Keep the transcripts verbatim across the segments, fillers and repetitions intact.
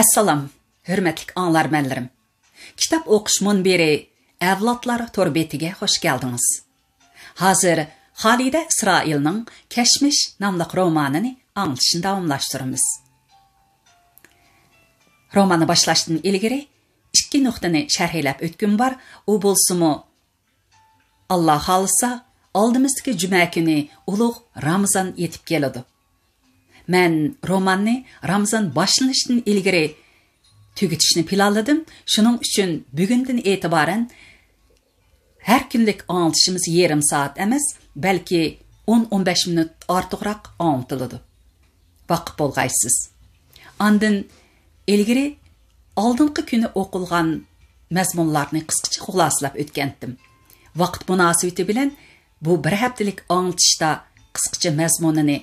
ئەسسالام، ھۆرمەتلىك ئاڭلارمەنلىرىم. كىتاب ئوقۇش مۇنبىرى ئەۋلادلار تور بېتىگە خوش كەلدىڭىز. ھازىر خالىدە ئىسرائىلنىڭ كەشمىش ناملىق رومانىنى ئاڭلىتىشنى داۋاملاشتۇرىمىز. روماننى باشلاشتىن ئىلگىرى ئىككى نۇقتىنى شەرھلەپ ئۆتكۈم بار، ئۇ بولسىمۇ، ئاللا خالىسا، ئالدىمىزدىكى جۈمە كۈنى ئۇلۇغ رامىزان يېتىپ كېلىدۇ. مەن روماننى رامىزان باشلىنىشتىن ئىلگىرى تۈگىتىشنى پىلانلىدىم. شۇنىڭ ئۈچۈن بۈگۈندىن ئېتىبارەن ھەر كۈنلۈك ئاڭلىتىشىمىز يېرىم سائەت ئەمەس، بەلكى ئون، ئون بەش مىنۇت ئارتۇقراق ئاڭلىتىلىدۇ. ۋاقىپ بولغايسىز. ئاندىن ئىلگىرى ئالدىنقى كۈنى ئوقۇلغان مەزمۇنلارنى قىسقىچە خۇلاسىلاپ ئۆتكەنتىم. ۋاقىت مۇناسىۋىتى بىلەن بۇ بىر ھەپتىلىك ئاڭلىتىشتا قىسقىچە مەزمۇنىنى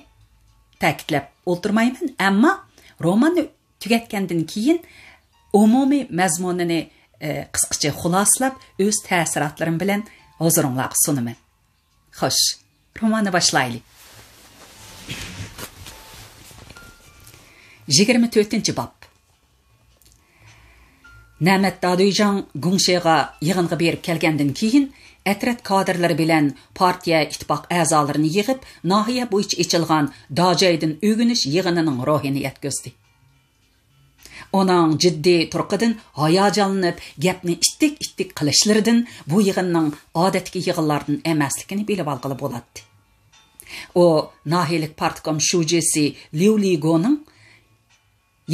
تەكىتلەپ ئولتۇرمايمەن، ئەمما روماننى تۈگەتكەندىن كېيىن ئومۇمىي مەزمۇنىنى، ئە، قىسقىچە خۇلاسىلاپ، ئۆز تەسىراتلىرىم بىلەن ھۇزۇرۇڭلارغا سۇنىمەن. خوش، روماننى باشلايلى. يىگىرمە تۆتىنچى باب. نەمەت دادۈيجاڭ گۇڭشېغا يىغىنغا بېرىپ كەلگەندىن كېيىن، ئەترەت كادىرلىرى بىلەن پارتىيە ئىتتىپاق ئەزالىرىنى يىغىپ، ناھىيە بويىچە ئېچىلغان داجايدىن ئۆگىنىش يىغىنىنىڭ روھىنى يەتكۈزدى. ئۇنىڭ جىددىي تۇرقىدىن ھاياجانلىنىپ، گەپنى ئىتتىك-ئىتتىك قىلىشلىرىدىن بۇ يىغىننىڭ ئادەتتىكى يىغىنلاردىن ئەمەسلىكىنى بىلىۋالغىلى بولاتتى. ئۇ ناھىيەلىك پارتكوم شۇجىسى ليۇ لىگونىڭ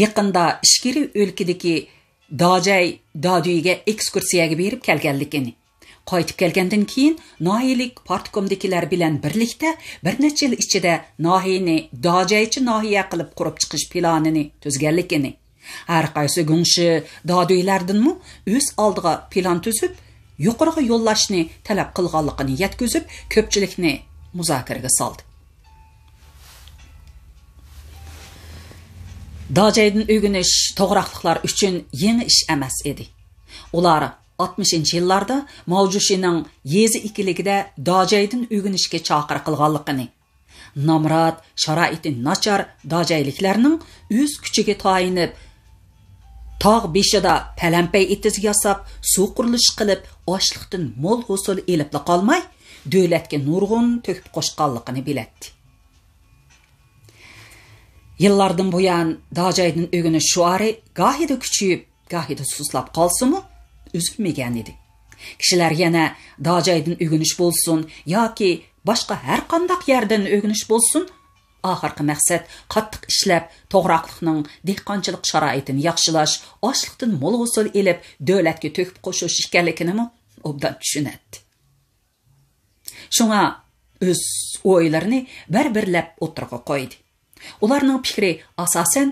يېقىندا ئىچكىرى ئۆلكىدىكى داجاي دادۈيگە ئېكسكۇرسىيەگە بېرىپ كەلگەنلىكىنى، قايتىپ كەلگەندىن كېيىن ناھىيەلىك پارتكومدىكىلەر بىلەن بىرلىكتە بىر نەچچە يىل ئىچىدە ناھىيەنى داجايچە ناھىيە قىلىپ قۇرۇپ چىقىش پىلانىنى تۈزگەنلىكىنى، ھەر قايسى گۇڭشې دادۈيلەردىنمۇ ئۆز ئالدىغا پىلان تۈزۈپ، يۇقىرىغا يوللاشنى تەلەپ قىلغانلىقىنى يەتكۈزۈپ، كۆپچىلىكنى مۇزاكىرىگە سالدى. داجايدىن ئۆگىنىش توغراقلىقلار ئۈچۈن يېڭى ئىش ئەمەس ئىدى. ئۇلار ئاتمىشىنچى يىللاردا ماۋجۇشىنىڭ يېزا ئىگىلىكىدە داجايدىن ئۆگىنىشكە چاقىرىق قىلغانلىقىنى، نامرات، شارائىتى ناچار داجايلىكلارنىڭ ئۆز كۈچىگە تايىنىپ، تاغ بېشىدا پەلەمپەي ئېتىز ياساپ، سۇ قۇرۇلۇشى قىلىپ، ئاشلىقتىن مول ھوسۇل ئېلىپلا قالماي، دۆلەتكە نۇرغۇن تۆھپە قوشقانلىقىنى بىلەتتى. يىللاردىن بۇيان داجايدىن ئۆگىنىش شوئارى گاھىدا كۈچىيىپ، گاھىدا سۇسلاپ قالسىمۇ، ئۈزۈلمىگەنىدى. كىشىلەر يەنە داجايدىن ئۆگىنىش بولسۇن ياكى باشقا ھەر قانداق يەردىن ئۆگىنىش بولسۇن، ئاخىرقى مەقسەت قاتتىق ئىشلەپ، توغراقلىقنىڭ دېھقانچىلىق شارائىتىنى ياخشىلاش، ئاشلىقتىن مول ھوسۇل ئېلىپ، دۆلەتكە تۆھپە قوشۇش ئىكەنلىكىنىمۇ ئوبدان چۈشىنەتتى. شۇڭا ئۆز ئويلىرىنى بىر-بىرلەپ ئوتتۇرىغا قويدى. ئۇلارنىڭ پىكرى ئاساسەن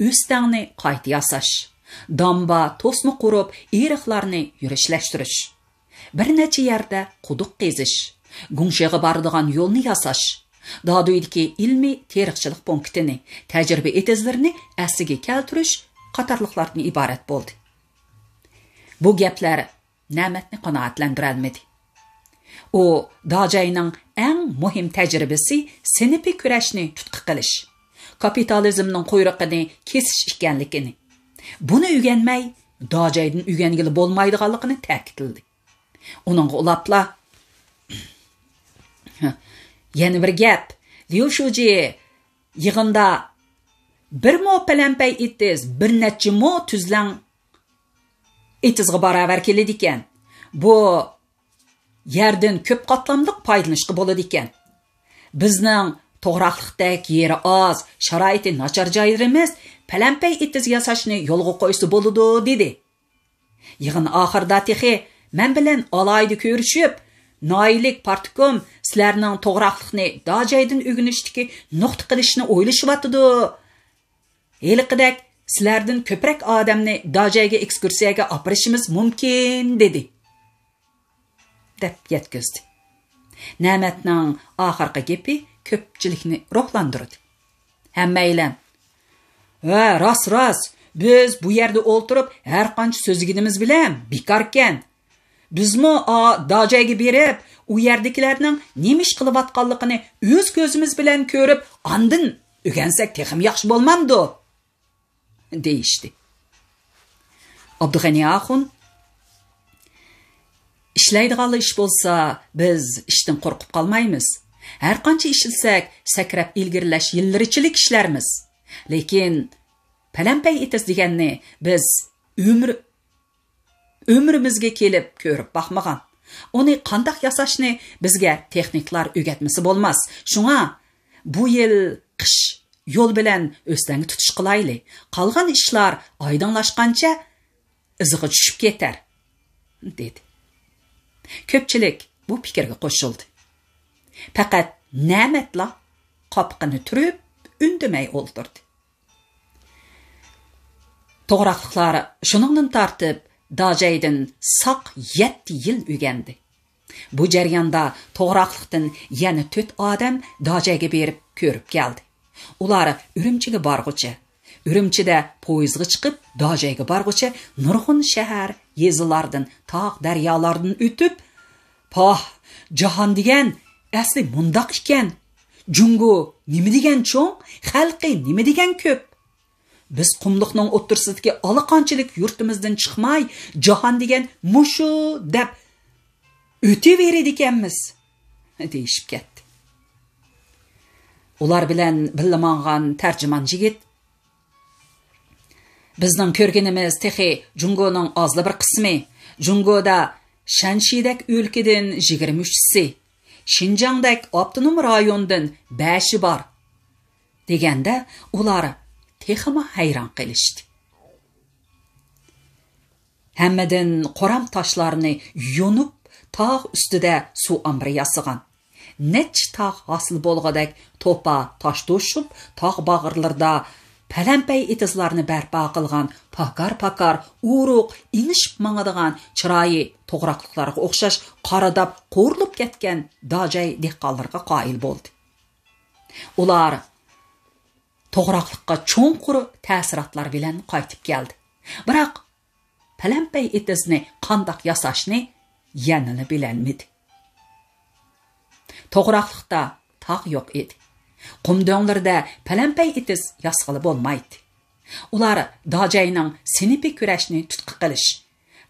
ئۆستەڭنى قايتا ياساش، دامبا، توسما قۇرۇپ، ئېرىقلارنى يۈرۈشلەشتۈرۈش، بىر نەچچە يەردە قۇدۇق قېزىش، گۇڭشېغا بارىدىغان يولنى ياساش، دادۈيدىكى ئىلمىي تېرىقچىلىق پونكىتىنى، تەجرىبە ئېتىزلىرىنى ئەسلىگە كەلتۈرۈش قاتارلىقلاردىن ئىبارەت بولدى. بۇ گەپلەر نەمەتنى قانائەتلەندۈرەلمىدى. ئۇ داجاينىڭ ئەڭ مۇھىم تەجرىبىسى سىنىپىي كۈرەشنى تۇتقا قىلىش، كاپىتالىزمنىڭ قۇيرۇقىنى كېسىش ئىكەنلىكىنى، بۇنى ئۆگەنمەي، داجايدىن ئۆگەنگىلى بولمايدىغانلىقىنى تەكىتلىدى. ئۇنىڭغا ئۇلاپلا، يەنە بىر گەپ، ليۇ شۇجى يىغىندا بىر مو پەلەمپەي ئېتىز، بىر نەچچە مو تۈزلەڭ ئېتىزغا باراۋەر كېلىدىكەن. بۇ يەردىن كۆپ قاتلاملىق پايدىلىنىشقا بولىدىكەن. بىزنىڭ توغراقلىقتەك يېرى ئاز، شارائىتى ناچار جايلىرىمىز پەلەمپەي ئېتىز ياساشنى يولغا قويسا بولىدۇ، دېدى. يىغىن ئاخىرىدا تېخى مەن بىلەن ئالاھىدە كۆرۈشۈپ، ناھىيەلىك پارتكوم سىلەرنىڭ توغراقلىقنى داجايدىن ئۆگىنىشتىكى نۇقتا قىلىشنى ئويلىشىۋاتىدۇ. ھېلىقىدەك سىلەردىن كۆپرەك ئادەمنى داجايغا ئېكسكۇرسىيەگە ئاپىرىشىمىز مۇمكىن، دېدى، دەپ يەتكۈزدى. نەمەتنىڭ ئاخىرقى گېپى كۆپچىلىكنى روھلاندۇردى. ھەممەيلەن، ھە، راست، راست، بىز بۇ يەردە ئولتۇرۇپ ھەر قانچە سۆزلىگىنىمىز بىلەن بىكاركەن. بىزمۇ ئا، داجايغا بېرىپ، ئۇ يەردىكىلەرنىڭ نېمە ئىش قىلىۋاتقانلىقىنى ئۆز كۆزىمىز بىلەن كۆرۈپ، ئاندىن ئۆگەنسەك تېخىمۇ ياخشى بولمامدۇ؟ دېيىشتى. ئابدۇغېنى ئاخۇن، ئىشلەيدىغانلا ئىش بولسا، بىز ئىشتىن قورقۇپ قالمايمىز. ھەر قانچە ئىشلىسەك، سەكرەپ ئىلگىرىلەش يىللىرىچىلىك ئىشلەرمىز. لېكىن پەلەمپەي ئېتىز دېگەننى بىز ئۆمۈر، ئۆمرىمىزگە كېلىپ كۆرۈپ باقمىغان. ئۇنى قانداق ياساشنى بىزگە تېخنىكلار ئۆگەتمىسە بولماس. شۇڭا بۇ يىل قىش يول بىلەن ئۆستەڭگە تۇتۇش قىلايلى. قالغان ئىشلار ئايدىڭلاشقانچە ئىزىغا چۈشۈپ كېتەر، دېدى. كۆپچىلىك بۇ پىكىرگە قوشۇلدى. پەقەت نەمەتلا قاپىقىنى تۈرۈپ، ئۈندىمەي ئولتۇردى. توغراقلىقلار شۇنىڭدىن تارتىپ داجەيدىن ساق يەتتە يىل ئۆگەندى. بۇ جەرياندا توغراقلىقتىن يەنە تۆت ئادەم داجەيگە بېرىپ كۆرۈپ كەلدى. ئۇلار ئۈرۈمچىگە بارغۇچە، ئۈرۈمچىدە پويىزغا چىقىپ، داجەيگە بارغۇچە نۇرغۇن شەھەر، يېزىلاردىن، تاغ، دەريالاردىن ئۆتۈپ، پاھ، جاھان دېگەن ئەسلى مۇنداق ئىكەن. جۇڭگو نېمە دېگەن چوڭ، خەلقى نېمە دېگەن كۆپ. بىز قۇملۇقنىڭ ئوتتۇرىسىدىكى ئالىقانچىلىك يۇرتىمىزدىن چىقماي، جاھان دېگەن مۇشۇ دەپ ئۆتۈۋېرىدىكەنمىز، دېيىشىپ كەتتى. ئۇلار بىلەن بىللە ماڭغان تەرجىمان يىگىت، بىزنىڭ كۆرگىنىمىز تېخى جۇڭگونىڭ ئازلا بىر قىسمى. جۇڭگودا شەنشىدەك ئۆلكىدىن يىگىرمە ئۈچىسى، شىنجاڭدەك ئاپتونوم رايوندىن بەشى بار، دېگەندە ئۇلار تېخىمۇ ھەيران قېلىشتى. ھەممىدىن قورام تاشلارنى يونۇپ، تاغ ئۈستىدە سۇ ئامبىرى ياسىغان. نەچچە تاغ ھاسىل بولغۇدەك توپا تاش توشۇپ، تاغ باغرىلىرىدا پەلەمپەي ئېتىزلارنى بەرپا قىلغان پاكار-پاكار، ئورۇق ئېڭىشىپ ماڭىدىغان، چىرايى توغراقلىقلارغا ئوخشاش قارىداپ قورۇلۇپ كەتكەن داجاي دېھقانلىرىغا قايىل بولدى. ئۇلار توغراقلىققا چوڭقۇر تەسىراتلار بىلەن قايتىپ كەلدى. بىراق، پەلەمپەي ئېتىزنى قانداق ياساشنى يەنىلا بىلەلمىدى. توغراقلىقتا تاغ يوق ئىدى. قۇم دۆڭلىرىدە پەلەمپەي ئېتىز ياسىغىلى بولمايتتى. ئۇلار داجاينىڭ سىنىپىي كۈرەشنى تۇتقا قىلىش،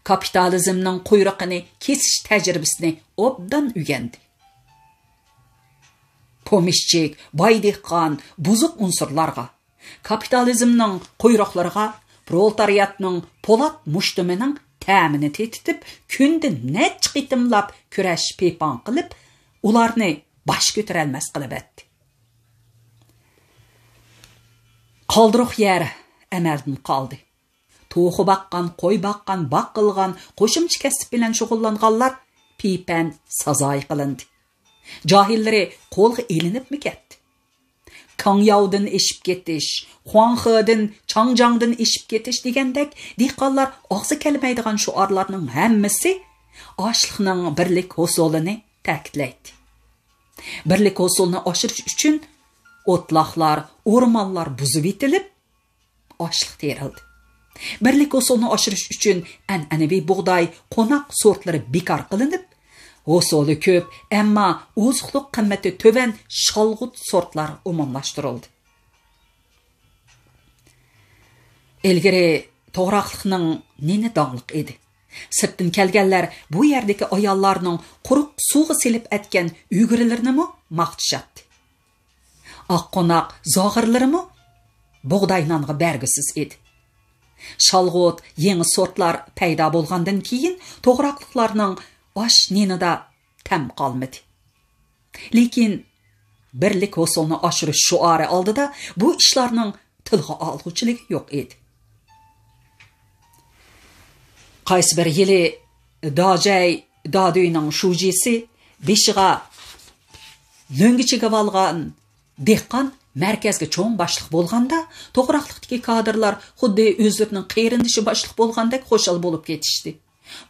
كاپىتالىزمنىڭ قۇيرۇقىنى كېسىش تەجرىبىسىنى ئوبدان ئۆگەندى. پومېشچىك، باي دېھقان، بۇزۇق ئۇنسۇرلارغا، كاپىتالىزمنىڭ قۇيرۇقلىرىغا، پرولېتارىياتنىڭ پولات مۇشتۇمىنىڭ تەمىنى تېتىتىپ، كۈندە نەچچە قېتىملاپ كۈرەش پىپاڭ قىلىپ، ئۇلارنى باش كۆتۈرەلمەس قىلىۋەتتى. قالدۇرۇق يەر ئەمەلدىن قالدى. توخۇ باققان، قوي باققان، باققىلىغان، قوشۇمچە كەسىپ بىلەن شۇغۇللانغانلار پىپەن سازاي قىلىندى. جاھىللىرى قولغا ئېلىنىپمۇ كەتتى. كاڭياۋدىن ئېشىپ كېتىش، خۇاڭخېدىن، چاڭجاڭدىن ئېشىپ كېتىش دېگەندەك دېھقانلار ئاغزى كەلمەيدىغان شوئارلارنىڭ ھەممىسى ئاشلىقنىڭ بىرلىك ھوسۇلىنى تەكىتلەيتتى. بىرلىك ھوسۇلىنى ئاشۇرۇش ئۈچۈن ئوتلاقلار، ئورمانلار بۇزۇۋېتىلىپ، ئاشلىق تېرىلدى. بىرلىك ھوسۇلنى ئاشۇرۇش ئۈچۈن ئەنئەنىۋى بۇغداي، قوناق سورتلىرى بىكار قىلىنىپ، ھوسۇلى كۆپ، ئەمما ئوزۇقلۇق قىممىتى تۆۋەن شالغۇت سورتلار ئومۇملاشتۇرۇلدى. ئىلگىرى توغراقلىقنىڭ نېنى داڭلىق ئىدى. سىرتتىن كەلگەنلەر بۇ يەردىكى ئاياللارنىڭ قۇرۇق سۇغا سېلىپ ئەتكەن ئۈگرىلىرىنىمۇ ماختىشاتتى. ئاققوناق زاغىرلىرىمۇ بۇغداي نانغا بەرگۈسىز ئىدى. شالغۇت، يېڭى سورتلار پەيدا بولغاندىن كېيىن، توغراقلىقلارنىڭ ئاش نېنىدا تەم قالمىدى. لېكىن بىرلىك ھوسۇلنى ئاشۇرۇش شوئارى ئالدىدا بۇ ئىشلارنىڭ تىلغا ئالغۇچىلىكى يوق ئىدى. قايسى بىر يىلى داجەي دادۈينىڭ شۇجىسى بېشىغا لۆڭگە چىگىۋالغان دېھقان مەركەزگە چوڭ باشلىق بولغاندا، توغراقلىقتىكى كادىرلار خۇددى ئۆزلىرىنىڭ قېرىندىشى باشلىق بولغاندەك خۇشال بولۇپ كېتىشتى.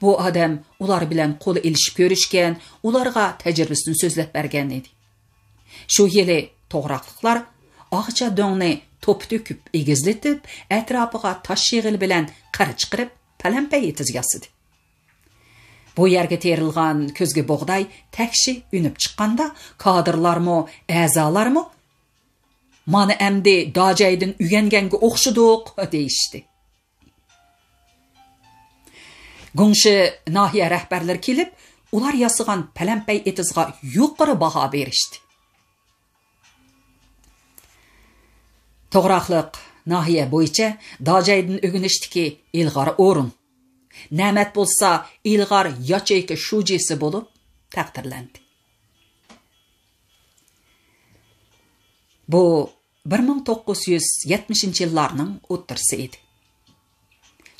بۇ ئادەم ئۇلار بىلەن قول ئېلىشىپ كۆرۈشكەن، ئۇلارغا تەجرىبىسىنى سۆزلەپ بەرگەن ئىدى. شۇ يىلى توغراقلىقلار ئاغىچا دۆڭنى توپا تۆكۈپ ئېگىزلىتىپ، ئەتراپىغا تاش يېغىلى بىلەن قىر چىقىرىپ، پەلەمپەي ئېتىز ياسىدى. بۇ يەرگە تېرىلغان كۈزگى بۇغداي تەكشى ئۈنۈپ چىققاندا، كادىرلارمۇ، ئەزالارمۇ، «مانا ئەمدى داجەيدىن ئۆگەنگەنگە ئوخشىدۇق» دېيىشتى. گۇڭشې ناھىيە رەھبەرلىرى كېلىپ، ئۇلار ياسىغان پەلەمپەي ئېتىزىغا يۇقىرى باھا بېرىشتى. توغراقلىق ناھىيە بويىچە داجايدىن ئۆگىنىشتىكى ئىلغار ئورۇن. نەمەت بولسا ئىلغار ياچېيكا شۇجىسى بولۇپ تەقدىرلەندى. بۇ بىر مىڭ توققۇز يۈز يەتمىشىنچى يىللارنىڭ ئوتتۇرىسى ئىدى.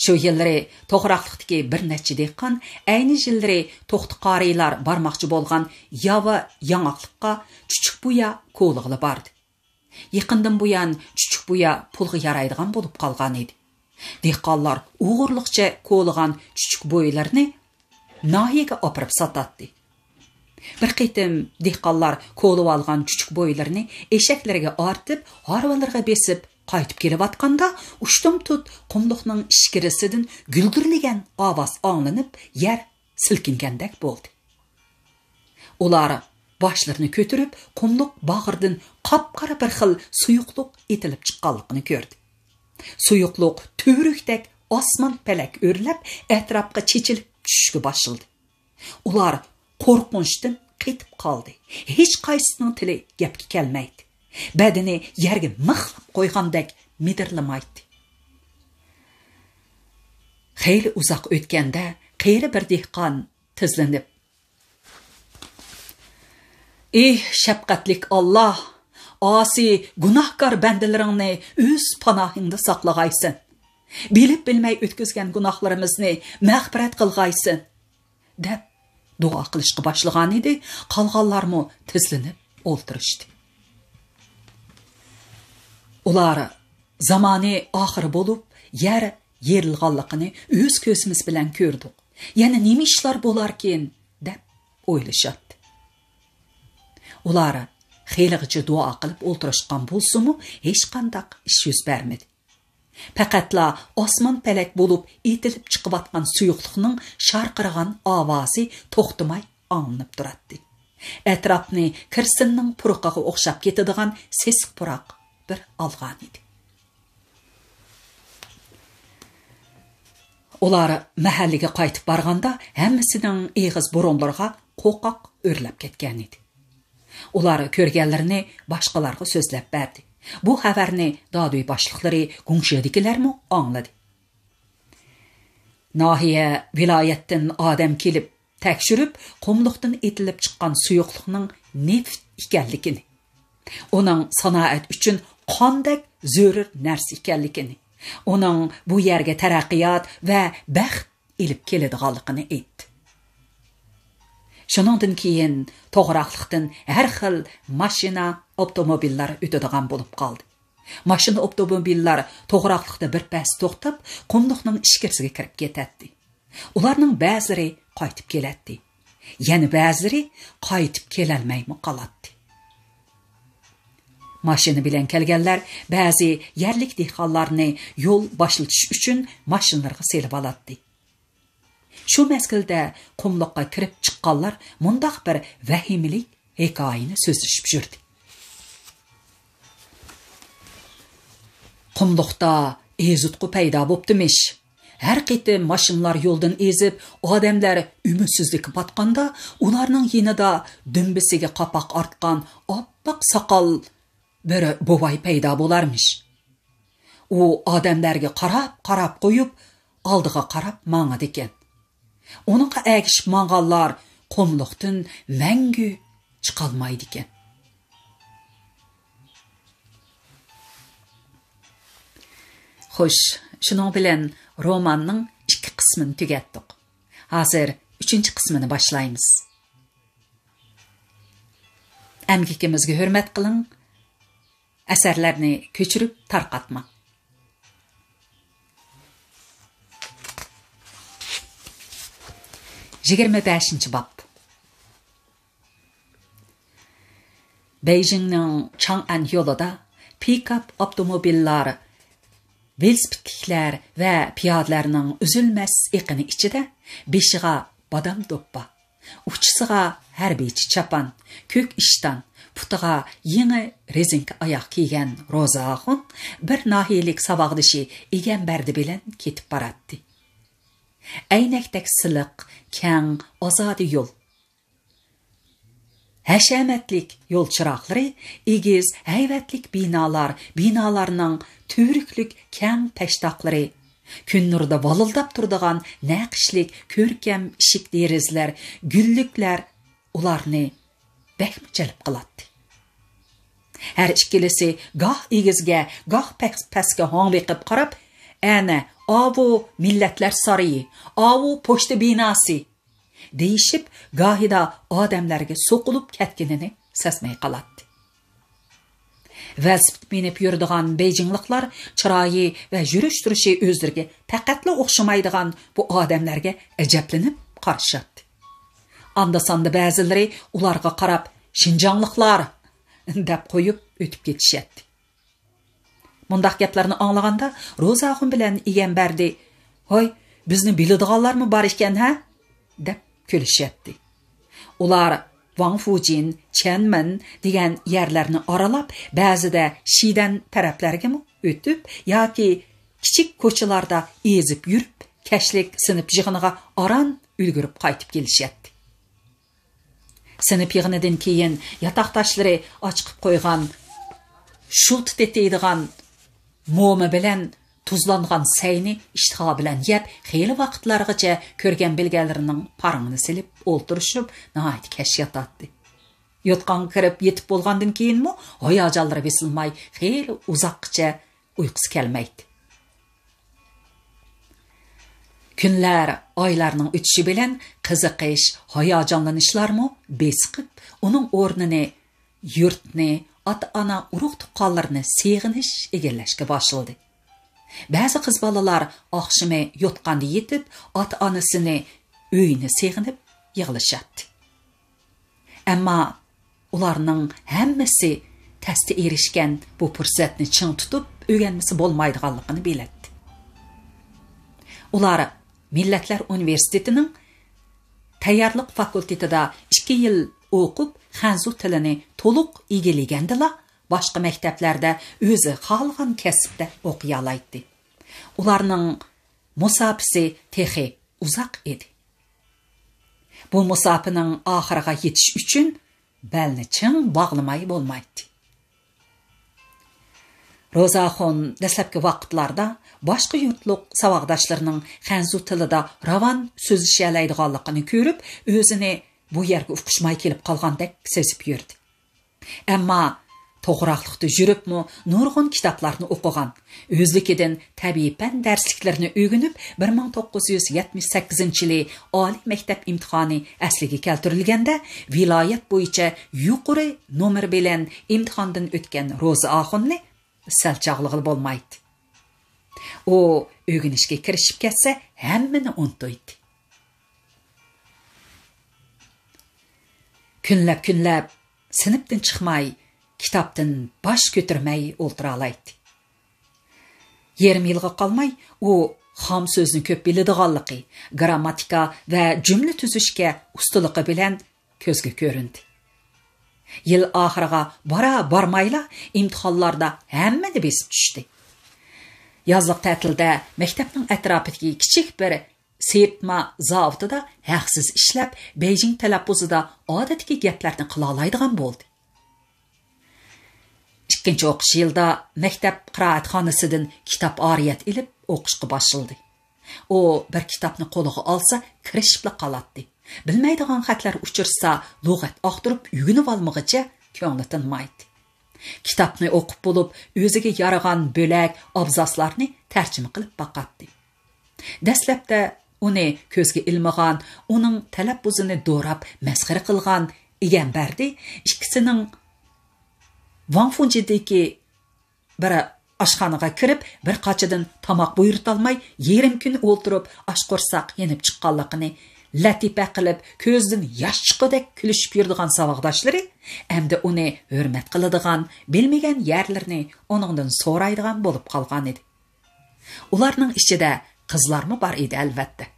شۇ يىللىرى توغراقلىقتىكى بىر نەچچە دېھقان ئەينى يىللىرى توختى قارىيلار بارماقچى بولغان ياۋا ياڭاقلىققا چۈچۈك بۇيا كولىغىلى باردى. يېقىندىن بۇيان چۈچۈك بۇيا پۇلغا يارايدىغان بولۇپ قالغان ئىدى. دېھقانلار ئوغرىلىقچە كولىغان چۈچۈك بۇيىلىرىنى ناھىيەگە ئاپىرىپ ساتاتتى. بىر قېتىم دېھقانلار كولىۋالغان چۈچۈك بۇيىلىرىنى ئېشەكلىرىگە ئارتىپ، ھارۋىلىرىغا بېسىپ قايتىپ كېلىۋاتقاندا، ئۇشتۇمتۇت قۇملۇقنىڭ ئىچكىرىسىدىن گۈلدۈرلىگەن ئاۋاز ئاڭلىنىپ، يەر سىلكىنگەندەك بولدى. ئۇلار باشلىرىنى كۆتۈرۈپ، قۇملۇق باغرىدىن قاپقارا بىر خىل سۇيۇقلۇق ئېتىلىپ چىققانلىقىنى كۆردى. سۇيۇقلۇق تۈۋرۈكتەك ئاسمان پەلەك ئۆرلەپ، ئەتراپقا چېچىلىپ چۈشۈشكە باشلىدى. ئۇلار قورقۇنچتىن قېتىپ قالدى. ھېچقايسىسىنىڭ تىلى گەپكە كەلمەيتتى. بەدىنى يەرگە مىخلاپ قويغاندەك مىدىرلىمايتتى. خېلى ئۇزاق ئۆتكەندە قېرى بىر دېھقان تىزلىنىپ، ئېھ، شەپقەتلىك ئاللاھ، ئاسىي، گۇناھكار بەندىلىرىڭنى ئۆز پاناھىڭدا ساقلىغايسەن. بىلىپ بىلمەي ئۆتكۈزگەن گۇناھلىرىمىزنى مەغپىرەت قىلغايسەن، دەپ دۇئا قىلىشقا باشلىغانىدى، قالغانلارمۇ تىزلىنىپ ئولتۇرۇشتى. ئۇلار زامانى ئاخىرى بولۇپ، يەر يېرىلغانلىقىنى ئۆز كۆزىمىز بىلەن كۆردۇق. يەنە نېمە ئىشلار بولاركىن، دەپ ئويلىشاتتى. ئۇلار خېلىغىچە دۇئا قىلىپ ئولتۇرۇشقان بولسىمۇ، ھېچقانداق ئىش يۈز بەرمىدى. پەقەتلا ئاسمان پەلەك بولۇپ ئېتىلىپ چىقىۋاتقان سۇيۇقلۇقنىڭ شارقىرىغان ئاۋازى توختىماي ئاڭلىنىپ تۇراتتى. ئەتراپنى كىرسىننىڭ پۇرىقىغا ئوخشاپ كېتىدىغان سېسىق پۇراق بىر ئالغانىدى. ئۇلار مەھەللىگە قايتىپ بارغاندا، ھەممىسىنىڭ ئېغىز بۇرۇنلىرىغا قوقاق ئۆرلەپ كەتكەنىدى. ئۇلار كۆرگەنلىرىنى باشقىلارغا سۆزلەپ بەردى. بۇ خەۋەرنى دادۈي باشلىقلىرى گۇڭشېدىكىلەرمۇ ئاڭلىدى. ناھىيە، ۋىلايەتتىن ئادەم كېلىپ تەكشۈرۈپ، قۇملۇقتىن ئېتىلىپ چىققان سۇيۇقلۇقنىڭ نېفىت ئىكەنلىكىنى، ئۇنىڭ سانائەت ئۈچۈن قاندەك زۆرۈر نەرسە ئىكەنلىكىنى، ئۇنىڭ بۇ يەرگە تەرەققىيات ۋە بەخت ئېلىپ كېلىدىغانلىقىنى ئېيتتى. شۇنىڭدىن كېيىن توغراقلىقتىن ھەر خىل ماشىنا، ئاپتوموبىللار ئۆتىدىغان بولۇپ قالدى. ماشىنا، ئاپتوموبىللار توغراقلىقتا بىر پەس توختاپ، قۇملۇقنىڭ ئىچكىرىسىگە كىرىپ كېتەتتى. ئۇلارنىڭ بەزىلىرى قايتىپ كېلەتتى. يەنە بەزىلىرى قايتىپ كېلەلمەيمۇ قالاتتى. ماشىنا بىلەن كەلگەنلەر بەزى يەرلىك دېھقانلارنى يول باشلىتىش ئۈچۈن ماشىنىلىرىغا سېلىۋالاتتى. شۇ مەزگىلدە قۇملۇققا كىرىپ چىققانلار مۇنداق بىر ۋەھىمىلىك ھېكايىنى سۆزلىشىپ يۈردى. قۇملۇقتا ئېزىتقۇ پەيدا بوپتىمىش. ھەر قېتىم ماشىنىلار يولدىن ئېزىپ، ئادەملەر ئۈمىدسىزلىككە پاتقاندا، ئۇلارنىڭ يېنىدا دۈمبىسىگە قاپاق ئارتقان ئاپئاق ساقال بىر بوۋاي پەيدا بولارمىش. ئۇ ئادەملەرگە قاراپ-قاراپ قويۇپ، ئالدىغا قاراپ ماڭىدىكەن. ئۇنىڭغا ئەگىشىپ ماڭغانلار قۇملۇقتىن مەڭگۈ چىقالمايدىكەن. خوش، شۇنىڭ بىلەن روماننىڭ ئىككى قىسمىنى تۈگەتتۇق. ھازىر ئۈچىنچى قىسمىنى باشلايمىز. ئەمگىكىمىزگە ھۆرمەت قىلىڭ. ئەسەرلەرنى كۆچۈرۈپ تارقاتماڭ. يىگىرمە بەشىنچى باب. بېيجىڭنىڭ چاڭئەن يولىدا پىكاپ ئاپتوموبىللار، ۋېلىسىپىتلىكلەر ۋە پىيادىلەرنىڭ ئۈزۈلمەس ئېقىنى ئىچىدە بېشىغا بادام دوپپا، ئۇچىسىغا ھەربىيچە چاپان، كۆك ئىشتان، پۇتىغا يېڭى رېزىنكە ئاياغ كىيگەن روزا ئاخۇن بىر ناھىيەلىك ساۋاقدىشى ئىگەمبەردى بىلەن كېتىپ باراتتى. ئەينەكتەك سىلىق، كەڭ، ئازادە يول. ھەشەمەتلىك يول چىراغلىرى، ئېگىز، ھەيۋەتلىك بىنالار، بىنالارنىڭ تۈۋرۈكلۈك كەڭ پەشتاقلىرى، كۈن نۇرىدا ۋالىلداپ تۇرىدىغان نەقىشلىك كۆركەم ئىشىك دېرىزىلەر، گۈللۈكلەر ئۇلارنى بەكمۇ جەلپ قىلاتتى. ھەر ئىككىلىسى گاھ ئېگىزگە، گاھ پەس-، پەسكە ھاڭ بېقىپ قاراپ، «ئەنە، ئاۋۇ مىللەتلەر سارىيى، ئاۋۇ پوچتا بىناسى» دېيىشىپ، گاھىدا ئادەملەرگە سوقۇلۇپ كەتكىنىنى سەزمەي قالاتتى. ۋېلىسىپىت مىنىپ يۈرىدىغان بېيجىڭلىقلار چىرايى ۋە يۈرۈش-تۇرۇشى ئۆزلىرىگە پەقەتلا ئوخشىمايدىغان بۇ ئادەملەرگە ئەجەبلىنىپ قارىشاتتى. ئاندا-ساندا بەزىلىرى ئۇلارغا قاراپ، «شىنجاڭلىقلار!» دەپ قويۇپ ئۆتۈپ كېتىشەتتى. مۇنداق گەپلەرنى ئاڭلىغاندا روزاخۇن بىلەن ئىگەمبەردى، «ھوي، بىزنى بىلىدىغانلارمۇ بار ئىكەن ھە؟» دەپ كۈلۈشەتتى. ئۇلار ۋاڭفۇجىن، چيەنمېن دېگەن يەرلەرنى ئارىلاپ، بەزىدە شىدەن تەرەپلەرگىمۇ ئۆتۈپ ياكى كىچىك كوچىلاردا ئېزىپ يۈرۈپ، كەچلىك سىنىپ يىغىنىغا ئاران ئۈلگۈرۈپ قايتىپ كېلىشەتتى. سىنىپ يىغىنىدىن كېيىن ياتاقداشلىرى ئاچىقىپ قويغان شۇلتا تېتىيدىغان موما بىلەن تۇزلانغان سەينى ئىشتىها بىلەن يەپ، خېلى ۋاقىتلارغىچە كۆرگەن-بىلگەنلىرىنىڭ پارىڭىنى سېلىپ ئولتۇرۇشۇپ، ناھايىتى كەش ياتاتتى. يوتقانغا كىرىپ يېتىپ بولغاندىن كېيىنمۇ ھاياجانلىرى بېسىلماي، خېلى ئۇزاققىچە ئۇيقۇسى كەلمەيتتى. كۈنلەر، ئايلارنىڭ ئۆتۈشى بىلەن قىزىقىش، ھاياجانلىنىشلارمۇ بېسىقىپ، ئۇنىڭ ئورنىنى يۇرتنى، ئاتا-ئانا، ئۇرۇق-تۇغقانلىرىنى سېغىنىش ئىگىلەشكە باشلىدى. بەزى قىز بالىلار ئاخشىمى يوتقاندا يېتىپ، ئاتا-ئانىسىنى، ئۆيىنى سېغىنىپ يىغلىشاتتى. ئەمما ئۇلارنىڭ ھەممىسى تەستە ئېرىشكەن بۇ پۇرسەتنى چىڭ تۇتۇپ ئۆگەنمىسە بولمايدىغانلىقىنى بىلەتتى. ئۇلار مىللەتلەر ئۇنىۋېرسىتېتىنىڭ تەييارلىق فاكۇلتېتىدا ئىككى يىل ئوقۇپ، خەنزۇ تىلىنى تولۇق ئىگىلىگەندىلا، باشقا مەكتەپلەردە ئۆزى خالىغان كەسىپتە ئوقۇيالايتتى. ئۇلارنىڭ مۇساپىسى تېخى ئۇزاق ئىدى. بۇ مۇساپىنىڭ ئاخىرىغا يېتىش ئۈچۈن بەلنى چىڭ باغلىماي بولمايتتى. روزاخۇن دەسلەپكى ۋاقىتلاردا باشقا يۇرتلۇق ساۋاقداشلىرىنىڭ خەنزۇ تىلىدا راۋان سۆزلىشەلەيدىغانلىقىنى كۆرۈپ، ئۆزىنى بۇ يەرگە ئۇقۇشماي كېلىپ قالغاندەك سېزىپ يۈردى. ئەمما توغراقلىقتا يۈرۈپمۇ نۇرغۇن كىتابلارنى ئوقۇغان، ئۆزلۈكىدىن تەبىئىي پەن دەرسلىكلىرىنى ئۆگىنىپ، بىر مىڭ توققۇز يۈز يەتمىش سەككىزىنچى يىلى ئالىي مەكتەپ ئىمتىھانى ئەسلىگە كەلتۈرۈلگەندە، ۋىلايەت بويىچە يۇقىرى نومۇر بىلەن ئىمتىھاندىن ئۆتكەن روزا ئاخۇننى سەل چاغلىغىلى بولمايتتى. ئۇ ئۆگىنىشكە كىرىشىپ كەتسە، ھەممىنى ئۇنتۇيتتى. كۈنلەپ-كۈنلەپ سىنىپتىن چىقماي، كىتابتىن باش كۆتۈرمەي ئولتۇرالايتتى. يېرىم يىلغا قالماي ئۇ خام سۆزنى كۆپ بىلىدىغانلىقى، گىرامماتىكا ۋە جۈملە تۈزۈشكە ئۇستىلىقى بىلەن كۆزگە كۆرۈندى. يىل ئاخىرىغا بارا-بارمايلا ئىمتىھانلاردا ھەممىنى بېسىپ چۈشتى. يازلىق تەتىلدە مەكتەپنىڭ ئەتراپىدىكى كىچىك بىر سېرىتما زاۋۇتىدا ھەقسىز ئىشلەپ، بېيجىڭ تەلەپپۇزىدا ئادەتتىكى گەپلەرنى قىلالايدىغان بولدى. ئىككىنچى ئوقۇش يىلىدا مەكتەپ قىرائەتخانىسىدىن كىتاب ئارىيەت ئېلىپ ئوقۇشقا باشلىدى. ئۇ بىر كىتابنى قولىغا ئالسا، كىرىشىپلا قالاتتى. بىلمەيدىغان خەتلەر ئۇچرىسا، لۇغەت ئاختۇرۇپ ئۆگىنىۋالمىغىچە كۆڭلى تىنمايتتى. كىتابنى ئوقۇپ بولۇپ، ئۆزىگە يارىغان بۆلەك، ئابزاسلارنى تەرجىمە قىلىپ باقاتتى. دەسلەپتە ئۇنى كۆزگە ئىلمىغان، ئۇنىڭ تەلەپپۇزىنى دوراپ مەسخىرە قىلغان ئىگەمبەردى ئىككىسىنىڭ ۋاڭفۇنجىدىكى بىر ئاشخانىغا كىرىپ، بىر قاچىدىن تاماق بۇيرۇتالماي، يېرىم كۈن ئولتۇرۇپ، ئاچ قورساق يېنىپ چىققانلىقىنى لەتىپە قىلىپ، كۆزىدىن ياش چىققۇدەك كۈلۈشۈپ يۈرىدىغان ساۋاقداشلىرى ئەمدى ئۇنى ھۆرمەت قىلىدىغان، بىلمىگەن يەرلىرىنى ئۇنىڭدىن سورايدىغان بولۇپ قالغانىدى. ئۇلارنىڭ ئىچىدە قىزلارمۇ بار ئىدى، ئەلۋەتتە.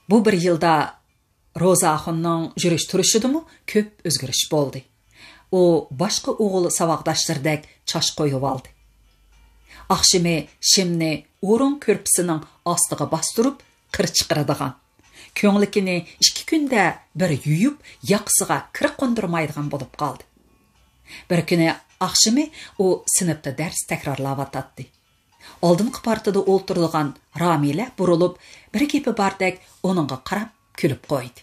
بۇ بىر يىلدا روزا ئاخۇننىڭ يۈرۈش-تۇرۇشىدىمۇ كۆپ ئۆزگىرىش بولدى. ئۇ باشقا ئوغۇل ساۋاقداشلىرىدەك چاچ قويۇۋالدى. ئاخشىمى شىمنى ئورۇن كۆرپىسىنىڭ ئاستىغا باستۇرۇپ، قىر چىقىرىدىغان، كۆڭلىكىنى ئىككى كۈندە بىر يۇيۇپ، ياقىسىغا كىر قوندۇرمايدىغان بولۇپ قالدى. بىر كۈنى ئاخشىمى ئۇ سىنىپتا دەرس تەكرارلاۋاتاتتى. ئالدىنقى پارتىدا ئولتۇرىدىغان رامىلە بۇرۇلۇپ، بىر گېپى باردەك ئۇنىڭغا قاراپ كۈلۈپ قويدى.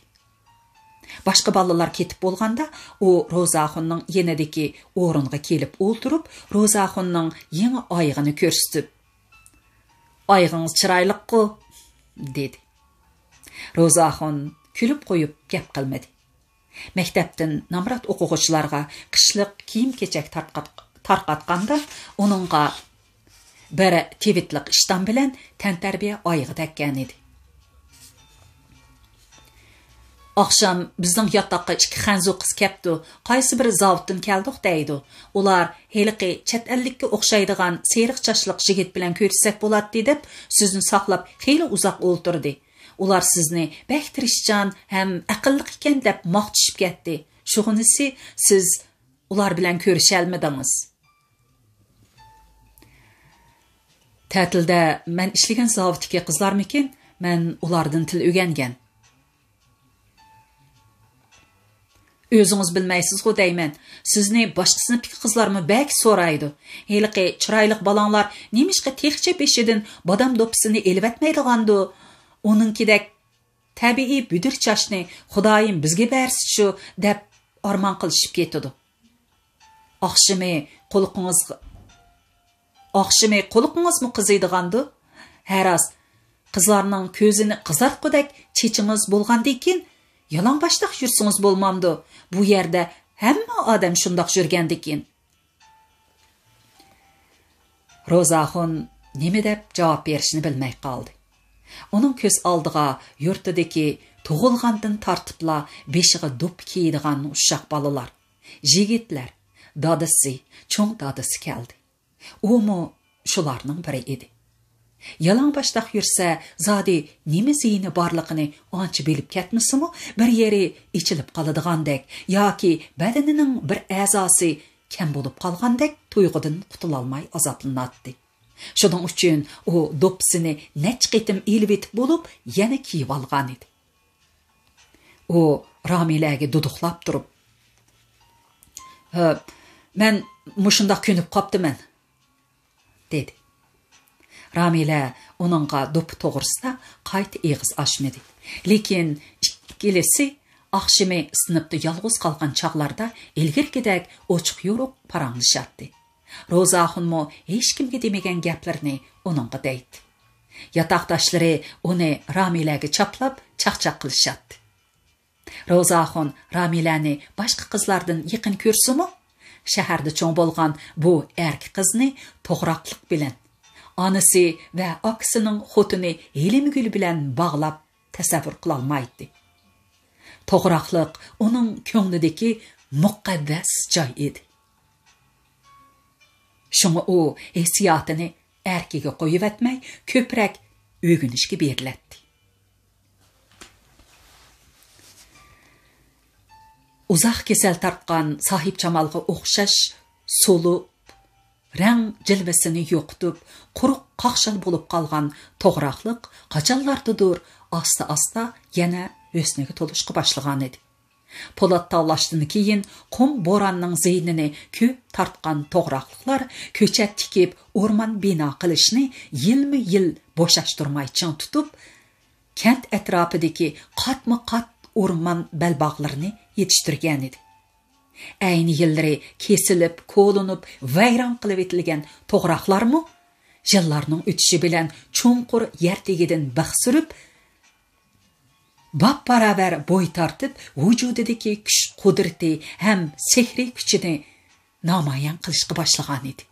باشقا بالىلار كېتىپ بولغاندا، ئۇ روزاخۇننىڭ يېنىدىكى ئورۇنغا كېلىپ ئولتۇرۇپ، روزاخۇننىڭ يېڭى ئايىغىنى كۆرسىتىپ، «ئايىغىڭىز چىرايلىققۇ؟» دېدى. روزاخۇن كۈلۈپ قويۇپ گەپ قىلمىدى. مەكتەپتىن نامرات ئوقۇغۇچىلارغا قىشلىق كىيىم-كېچەك تارقات-، تارقاتقاندا، ئۇنىڭغا بىر تىۋىتلىق ئىشتان بىلەن تەنتەربىيە ئايىغى تەگكەن ئىدى. «ئاخشام بىزنىڭ ياتاققا ئىككى خەنزۇ قىز كەپتۇ، قايسى بىرى زاۋۇتتىن كەلدۇق دەيدۇ. ئۇلار ھېلىقى چەت ئەللىككە ئوخشايدىغان سېرىق چاچلىق يىگىت بىلەن كۆرۈشسەك بولاتتى دەپ، سىزنى ساقلاپ خېلى ئۇزاق ئولتۇردى. ئۇلار سىزنى بەك تىرىشچان ھەم ئەقىللىق ئىكەن دەپ ماختىشىپ كەتتى. شۇغىنىسى سىز ئۇلار بىلەن كۆرۈشەلمىدىڭىز.» تەتىلدە مەن ئىشلىگەن زاۋۇتتىكى قىزلارمىكىن؟ مەن ئۇلاردىن تىل ئۆگەنگەن. ئۆزىڭىز بىلمەيسىزغۇ دەيمەن، سىزنى باشقا سىنىپتىكى قىزلارمۇ بەك سورايدۇ. ھېلىقى چىرايلىق بالاڭلار نېمىشقا تېخىچە بېشىدىن بادام دوپپىسىنى ئېلىۋەتمەيدىغاندۇ؟ ئۇنىڭكىدەك تەبىئىي بۈدۈر چاچنى خۇدايىم بىزگە بەرسىچۇ دەپ ئارمان قىلىشىپ كېتىدۇ. ئاخشىمى قۇلىقىڭىزغا، ئاخشىمى قۇلىقىڭىزمۇ قىزىيدىغاندۇ؟ ھە راست، قىزلارنىڭ كۆزىنى قىزارتقۇدەك چېچىڭىز بولغاندىكىن، يالاڭباشتاق يۈرسىڭىز بولمامدۇ؟ بۇ يەردە ھەممە ئادەم شۇنداق يۈرگەندىكىن. روزاخۇن نېمە دەپ جاۋاب بېرىشنى بىلمەي قالدى. ئۇنىڭ كۆز ئالدىغا يۇرتىدىكى تۇغۇلغاندىن تارتىپلا بېشىغا دوپپا كىيىدىغان ئۇششاق بالىلار، يىگىتلەر، دادىسى، چوڭ دادىسى كەلدى. ئۇمۇ شۇلارنىڭ بىرى ئىدى. يالاڭباشتاق يۈرسە، زادى نېمە زىيىنى بارلىقىنى ئانچە بىلىپ كەتمىسىمۇ، بىر يېرى ئېچىلىپ قالىدىغاندەك ياكى بەدىنىنىڭ بىر ئەزاسى كەم بولۇپ قالغاندەك تۇيغۇدىن قۇتۇلالماي ئازابلىناتتى. شۇنىڭ ئۈچۈن ئۇ دوپپىسىنى نەچچە قېتىم ئېلىۋېتىپ بولۇپ، يەنە كىيىۋالغانىدى. ئۇ رامىلەگە دۇدۇقلاپ تۇرۇپ، «ھە، مەن مۇشۇنداق كۆنۈپ قاپتىمەن.» دېدى. رامىلە ئۇنىڭغا دوپپا توغرىسىدا قايتا ئېغىز ئاچمىدى. لېكىن ئىككىلىسى ئاخشىمى سىنىپتا يالغۇز قالغان چاغلاردا ئىلگىرىكىدەك ئوچۇق-يورۇق پاراڭلىشاتتى. روزاخۇنمۇ ھېچكىمگە دېمىگەن گەپلىرىنى ئۇنىڭغا دەيتتى. ياتاقداشلىرى ئۇنى رامىلەگە چاپلاپ چاقچاق قىلىشاتتى. روزاخۇن رامىلەنى باشقا قىزلاردىن يېقىن كۆرسىمۇ، شەھەردە چوڭ بولغان بۇ ئەركە قىزنى توغراقلىق بىلەن، ئانىسى ۋە ئاكىسىنىڭ خوتۇنى ھېلىمگۈل بىلەن باغلاپ تەسەۋۋۇر قىلالمايتتى. توغراقلىق ئۇنىڭ كۆڭلىدىكى مۇقەددەس جاي ئىدى. شۇڭا ئۇ ھېسسىياتىنى ئەركىگە قويۇۋەتمەي، كۆپرەك ئۆگىنىشكە بېرىلەتتى. ئۇزاق كېسەل تارتقان ساھىبجامالغا ئوخشاش سولۇپ، رەڭ جىلۋىسىنى يوقىتىپ، قۇرۇق قاقشال بولۇپ قالغان توغراقلىق قاچانلاردىدۇر ئاستا-ئاستا يەنە ھۆسنىگە تولۇشقا باشلىغانىدى. پولات تاۋلاشتىن كېيىن قۇم بوراننىڭ زىيىنىنى كۆپ تارتقان توغراقلىقلار كۆچەت تىكىپ، ئورمان بىنا قىلىشنى يىلمۇ يىل بوشاشتۇرماي چىڭ تۇتۇپ، كەنت ئەتراپىدىكى قاتمۇ قات ئورمان بەلباغلىرىنى يېتىشتۈرگەنىدى. ئەينى يىللىرى كېسىلىپ، كولىنىپ، ۋەيران قىلىۋېتىلگەن توغراقلارمۇ يىللارنىڭ ئۆتۈشى بىلەن چوڭقۇر يەر تېگىدىن بىخ سۈرۈپ، باپباراۋەر بوي تارتىپ، ۋۇجۇدىدىكى كۈچ-قۇدرىتى ھەم سېھرىي كۈچىنى نامايان قىلىشقا باشلىغانىدى.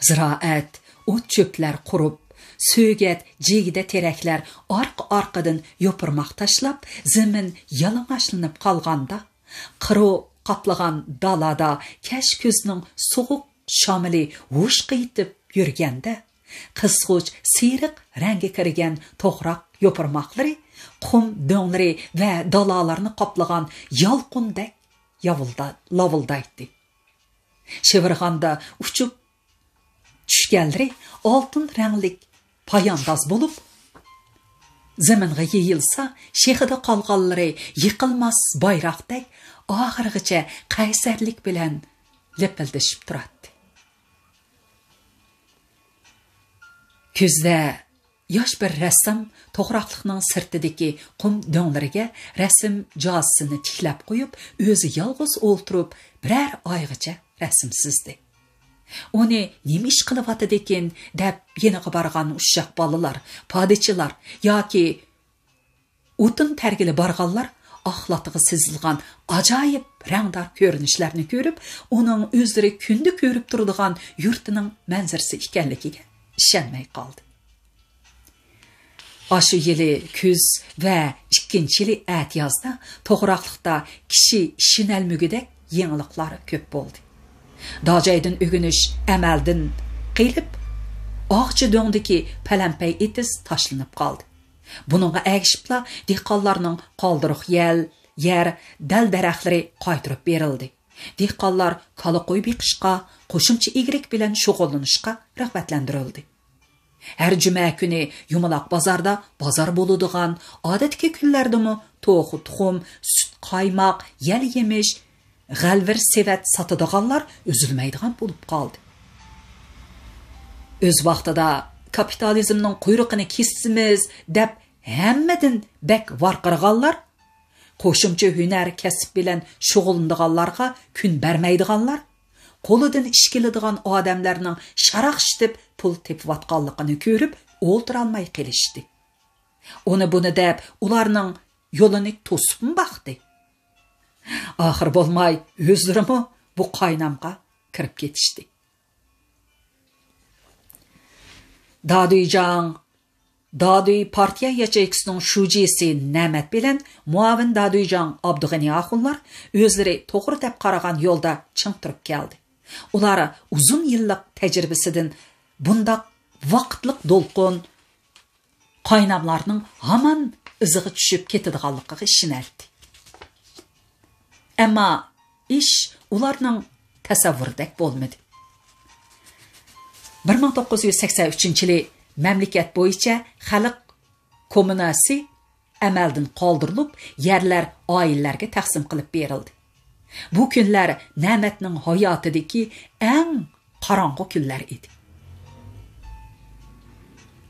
زىرائەت، ئوت-چۆپلەر قۇرۇپ، سۆگەت، جىگدە تېرەكلەر ئارقا-ئارقىدىن يوپۇرماق تاشلاپ، زېمىن يالىڭاچلىنىپ قالغاندا، قىرو قاپلىغان دالادا كەچ كۈزنىڭ سوغۇق شامىلى ھۇشقىيتىپ يۈرگەندە، قىزغۇچ سېرىق رەڭگە كىرگەن توغراق يوپۇرماقلىرى قۇم دۆڭلىرى ۋە دالالارنى قاپلىغان يالقۇندەك ياۋۇلدا-، لاۋۇلدايتتى. شىۋىرغاندا ئۇچۇپ چۈشكەنلىرى ئالتۇن رەڭلىك پايانداز بولۇپ، زېمىنغا يېيىلسا، شېخىدا قالغانلىرى يىقىلماس بايراقتەك ئاخىرغىچە قەيسەرلىك بىلەن لىپىلدىشىپ تۇراتتى. كۈزدە ياش بىر رەسسام توغراقلىقنىڭ سىرتىدىكى قۇم دۆڭلىرىگە رەسىم جازىسىنى تىكلەپ قويۇپ، ئۆزى يالغۇز ئولتۇرۇپ، بىرەر ئايغىچە رەسىم سىزدى. ئۇنى نېمە ئىش قىلىۋاتىدىكىن دەپ يېنىغا بارغان ئۇششاق بالىلار، پادىچىلار ياكى ئوتۇن تەرگىلى بارغانلار ئاق لاتىغا سىزىلغان ئاجايىپ رەڭدار كۆرۈنۈشلەرنى كۆرۈپ، ئۇنىڭ ئۆزلىرى كۈندە كۆرۈپ تۇرىدىغان يۇرتىنىڭ مەنزىرىسى ئىكەنلىكىگە ئىشەنمەي قالدى. ئاشۇ يىلى كۈز ۋە ئىككىنچى يىلى ئەتىيازدا توغراقلىقتا كىشى ئىشىنەلمىگۈدەك يېڭىلىقلار كۆپ بولدى. داجايدىن ئۆگىنىش ئەمەلدىن قېلىپ، ئاغچى دۆڭدىكى پەلەمپەي ئېتىز تاشلىنىپ قالدى. بۇنىڭغا ئەگىشىپلا دېھقانلارنىڭ قالدۇرۇق يەل، يەر، دەل-دەرەخلىرى قايتۇرۇپ بېرىلدى. دېھقانلار كالا-قوي بېقىشقا، قوشۇمچە ئىگىلىك بىلەن شۇغۇللىنىشقا رىغبەتلەندۈرۈلدى. ھەر جۈمە كۈنى يۇمىلاق بازاردا بازار بولىدىغان، ئادەتتىكى كۈنلەردىمۇ توخۇ تۇخۇم، سۈت قايماق، يەل يېمىش، غەلۋىر سېۋەت ساتىدىغانلار ئۈزۈلمەيدىغان بولۇپ قالدى. ئۆز ۋاقتىدا كاپىتالىزمنىڭ قۇيرۇقىنى كېسىمىز دەپ ھەممىدىن بەك ۋارقىرىغانلار، قوشۇمچە ھۈنەر كەسىپ بىلەن شۇغۇللىنىدىغانلارغا كۈن بەرمەيدىغانلار، قولىدىن ئىش كېلىدىغان ئادەملەرنىڭ شاراقشىتىپ پۇل تېپىۋاتقانلىقىنى كۆرۈپ ئولتۇرالماي قېلىشتى. ئۇنى بۇنى دەپ ئۇلارنىڭ يولىنى توسۇپمۇ باقتى. ئاخىرى بولماي ئۆزلىرىمۇ بۇ قاينامغا كىرىپ كېتىشتى. دادۈيجاڭ، دادۈي پارتىيە ياچېيكىسىنىڭ شۇجىسى نەمەت بىلەن مۇئاۋىن دادۈيجاڭ ئابدۇغېنى ئاخۇنلار ئۆزلىرى توغرا دەپ قارىغان يولدا چىڭ تۇرۇپ كەلدى. ئۇلار ئۇزۇن يىللىق تەجرىبىسىدىن بۇنداق ۋاقىتلىق دولقۇن قايناملارنىڭ ھامان ئىزىغا چۈشۈپ كېتىدىغانلىقىغا ئىشىنەتتى. ئەمما ئىش ئۇلارنىڭ تەسەۋۋۇرىدەك بولمىدى. بىر مىڭ توققۇز يۈز سەكسەن ئۈچىنچى يىلى مەملىكەت بويىچە خەلق كوممۇناسى ئەمەلدىن قالدۇرۇلۇپ، يەرلەر ئائىلىلەرگە تەقسىم قىلىپ بېرىلدى. بۇ كۈنلەر نەمەتنىڭ ھاياتىدىكى ئەڭ قاراڭغۇ كۈنلەر ئىدى.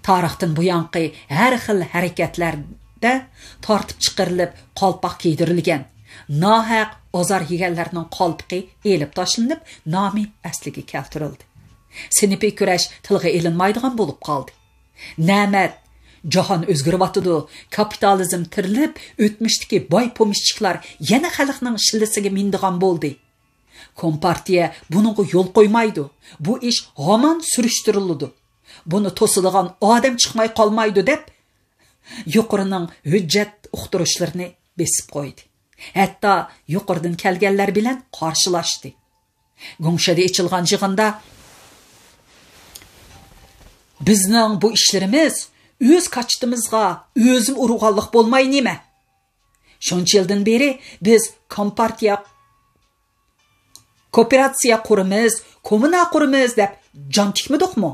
تارىختىن بۇيانقى ھەر خىل ھەرىكەتلەردە تارتىپ چىقىرىلىپ، قالپاق كىيدۈرۈلگەن، ناھەق ئازار يېگەنلەرنىڭ قالپىقى ئېلىپ تاشلىنىپ، نامى ئەسلىگە كەلتۈرۈلدى. سىنىپىي كۈرەش تىلغا ئېلىنمايدىغان بولۇپ قالدى. نەمەت، جاھان ئۆزگىرىۋاتىدۇ، كاپىتالىزم تىرىلىپ، ئۆتمۈشتىكى باي پومېشچىكلار يەنە خەلقنىڭ شىللىسىگە مىنىدىغان بولدى. كومپارتىيە بۇنىڭغا يول قويمايدۇ. بۇ ئىش ھامان سۈرۈشتۈرۈلىدۇ. بۇنى توسىدىغان ئادەم چىقماي قالمايدۇ دەپ، يۇقىرىنىڭ ھۆججەت ئۇقتۇرۇشلىرىنى بېسىپ قويدى. ھەتتا يۇقىرىدىن كەلگەنلەر بىلەن قارشىلاشتى. گۇڭشېدە ئېچىلغان يىغىندا، بىزنىڭ بۇ ئىشلىرىمىز ئۆز كاچىتىمىزغا ئۆزىمۇ ئۇرغانلىق بولماي نېمە؟ شۇنچە يىلدىن بېرى بىز كومپارتىيە، كوپىراتسىيە قۇرىمىز، كوممۇنا قۇرىمىز دەپ جان تىكمىدۇقمۇ؟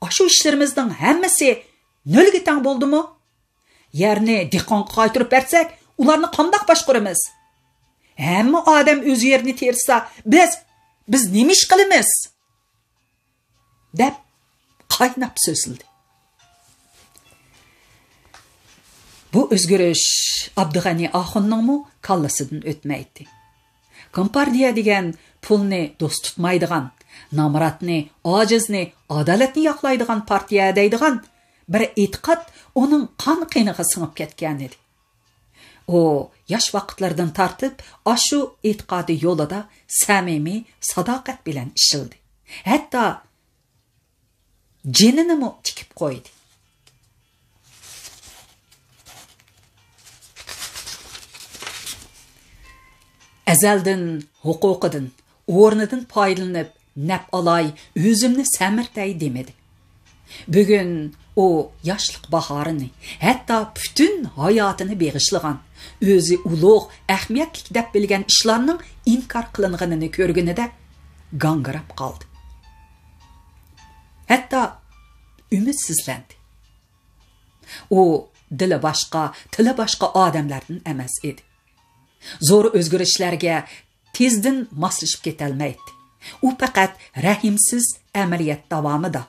ئاشۇ ئىشلىرىمىزنىڭ ھەممىسى نۆلگە تەڭ بولدىمۇ؟ يەرنى دېھقانغا قايتۇرۇپ بەرسەك، ئۇلارنى قانداق باشقۇرىمىز؟ ھەممە ئادەم ئۆز يېرىنى تېرىسا، بىز، بىز نېمە ئىش قىلىمىز؟ دەپ قايناپ سۆزلىدى. بۇ ئۆزگىرىش ئابدۇغەنى ئاخۇننىڭمۇ كاللىسىدىن ئۆتمەيتتى. كومپارتىيە دېگەن پۇلنى دوست تۇتمايدىغان، نامراتنى، ئاجىزنى، ئادالەتنى ياقلايدىغان پارتىيە دەيدىغان بىر ئېتىقاد ئۇنىڭ قان قېنىغا سىڭىپ كەتكەنىدى. ئۇ ياش ۋاقىتلىرىدىن تارتىپ ئاشۇ ئېتىقادى يولىدا سەمىمىي ساداقەت بىلەن ئىشلىدى. ھەتتا جېنىنىمۇ تىكىپ قويدى. ئەزەلدىن ھوقۇقىدىن، ئورنىدىن پايدىلىنىپ نەپ ئالاي، ئۆزۈمنى سەمرىتەي دېمىدى. بۈگۈن ئۇ ياشلىق باھارىنى، ھەتتا پۈتۈن ھاياتىنى بېغىشلىغان، ئۆزى ئۇلۇغ، ئەھمىيەتلىك دەپ بىلگەن ئىشلارنىڭ ئىنكار قىلىنغىنىنى كۆرگىنىدە گاڭگىراپ قالدى. ھەتتا ئۈمىدسىزلەندى. ئۇ دىلى باشقا، تىلى باشقا ئادەملەردىن ئەمەس ئىدى. زور ئۆزگىرىشلەرگە تېزدىن ماسلىشىپ كېتەلمەيتتى. ئۇ پەقەت رەھىمسىز ئەمەلىيەت داۋامىدا،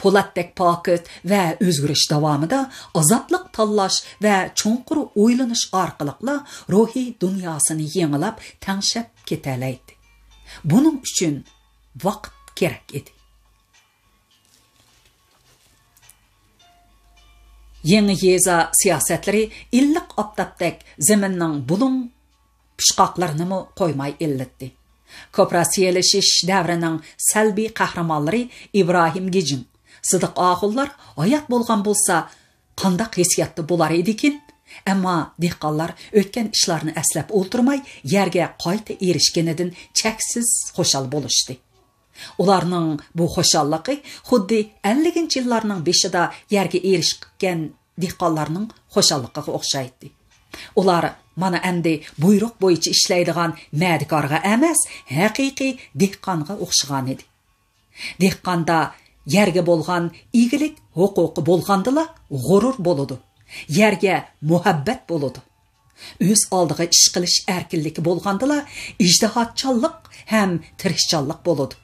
پولاتتەك پاكىز ۋە ئۆزگىرىش داۋامىدا ئازابلىق تاللاش ۋە چوڭقۇر ئويلىنىش ئارقىلىقلا روھىي دۇنياسىنى يېڭىلاپ، تەڭشەپ كېتەلەيتتى. بۇنىڭ ئۈچۈن ۋاقىت كېرەك ئىدى. يېڭى يېزا سىياسەتلىرى ئىللىق ئاپتاپتەك زېمىننىڭ بۇلۇڭ پۇچقاقلىرىنىمۇ قويماي ئىللىتتى. كوپىراتسىيەلىشىش دەۋرىنىڭ سەلبىي قەھرىمانلىرى ئىبراھىم گېجىڭ، سىدىق ئاخۇنلار ھايات بولغان بولسا، قانداق ھېسسىياتتا بولار ئىدىكىن؟ ئەمما دېھقانلار ئۆتكەن ئىشلارنى ئەسلەپ ئولتۇرماي، يەرگە قايتا ئېرىشكىنىدىن چەكسىز خۇشال بولۇشتى. ئۇلارنىڭ بۇ خۇشاللىقى خۇددى ئەللىكىنچى يىللارنىڭ بېشىدا يەرگە ئېرىشكەن دېھقانلارنىڭ خۇشاللىقىغا ئوخشايتتى. ئۇلار مانا ئەمدى بۇيرۇق بويىچە ئىشلەيدىغان مەدىكارغا ئەمەس، ھەقىقىي دېھقانغا ئوخشىغانىدى. دېھقاندا يەرگە بولغان ئىگىلىك ھوقۇقى بولغاندىلا غۇرۇر بولىدۇ، يەرگە مۇھەببەت بولىدۇ. ئۆز ئالدىغا ئىش قىلىش ئەركىنلىكى بولغاندىلا ئىجتىھاتچانلىق ھەم تىرىشچانلىق بولىدۇ.